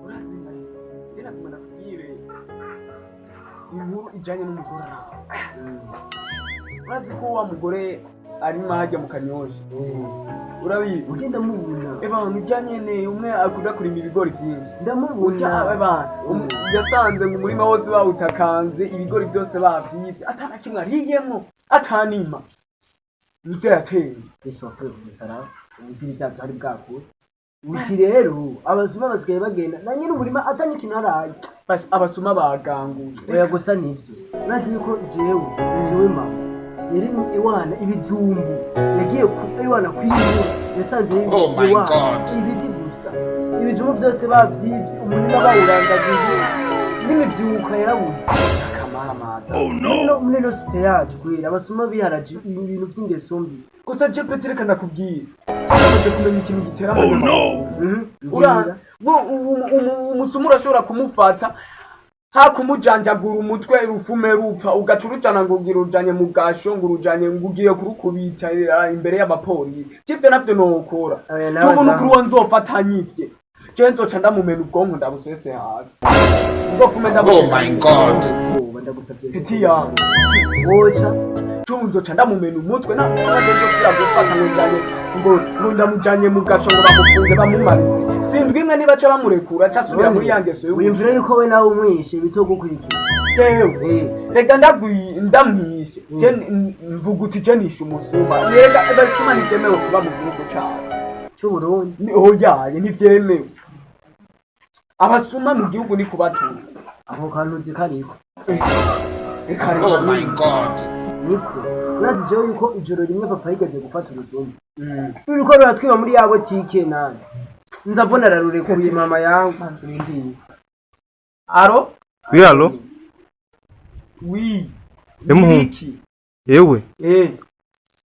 Urazi njye naguma nakubwire inkuru ijanye n'umugore araho. Urazi ko wa mugore arimo hajya mu Kanyosha, urabizi? Ujye ndamubona. Ebana, ujya nyene umwe akunda kurima ibigori byinshi. Ndamubona. Ujya ebana, yasanze mu murima wose bawutakanze, ibigori byose bavyivye, atana kimwe ariyemwo, atanima nivyo yateye. Yesu wapfuye ku musaraba, ubuzira ibyaha bwari bwakure. Uti rero abasuma basigaye bagenda na nyiri umurima atari ikintu araye. Basha, abasuma baganguye. Oya, gusa nivyo, urazi yuko jewe mama yari iwana ibijumbu yagiye ku iwana kwibura, yasanze Oh my iwana God. ibiti gusa, ibijumbu byose bavyivye, umurima bawurandaguye, n'imivyuka yarabuze. Akamaramaza. Oh no! Muri ino site yacu kwera abasuma biharaje ibintu vy'ingeso mbi. Gusa je Petero, reka ndakubwira, twamaze kumenya ikintu gitera Oh no! Ura umusuma urashobora kumufata, ha kumujanjagura umutwe rufume rupfa, ugaca urujana ngo ugira urujanye mu gasho, ngo urujanye ngo ugiye kurukubita imbere y'abapolisi. Ivyo navyo nokora. Oya, nawe Tubu nawe. nukuri uwo nzofata nyivye, jewe nzoca ndamumena ubwonko, ndabusese hasi, nzofume Oh ndamumena. my God! Woba ndagusavye. Petit yangu. Woca. Cubu nzoca ndamumena umutwe na maze nzosubira gufata ngo njanye ngo ndamujanye mu gaco ngo bamufunge bamumaritse sindwi imwe, nibaca bamurekura acasubira muri ya ngeso y'ubusa. Wiyumvira yuko we nawe umwishe bitogukurikira? Jewe reka ndamwishe. Je mvuga uti je nishe umusuma. Reka, abasuma ntibyemewe kuba mu gihugu cacu. C'Uburundi? Oyaye, ntivyemewe abasuma mu gihugu, ni kubatuza. Ako kantu uzi kariko. Reka Oh reka. my God! Niko urazi jewe yuko ijoro rimwe papa yigeze gufata uruzumbu ruriko ruratwiba muri ya botike, nani nza mbona ararurekuye mama yangu. Allô? Oui, allô? Oui. Emuhungu. Iki? Yewe,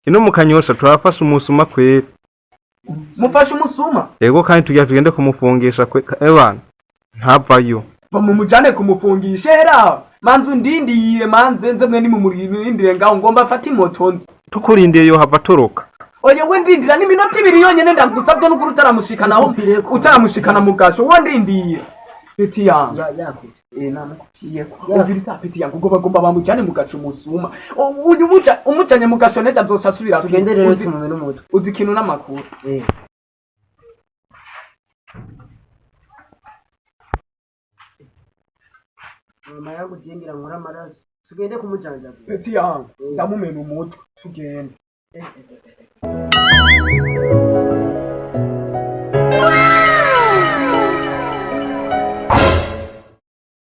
ino mu Kanyosha turafashe umusuma kwera. Mufashe umusuma? Yego, kandi tugira tugende kumufungisha kwe, ebana, ntavayo. Bamumujane kumufungisha era manzu ndindiye, manze nze mwe nimumurindire ngaho, ngomba afate imoto nze. Tukurindiye yohava atoroka. Oya, we ndindira n'iminota 2 yonyene ndagusabye, n'ukuri utaramushikana aho utaramushikana mu gasho, we ndindiye petit yangu. Yakutse. Eh, namukupiyeko. Umviriza petit yangu, ngo bagomba bamujane mu gasho umusuma. Uyu umujanye mu gasho neza azoca asubira. Tugende rero tumume n'umutwe. Uzi ikintu n'amakuru. Mama yangu jengira nkora amaraso, tugende kumujanjagura. Petit yangu, ndamumena umutwe, tugende.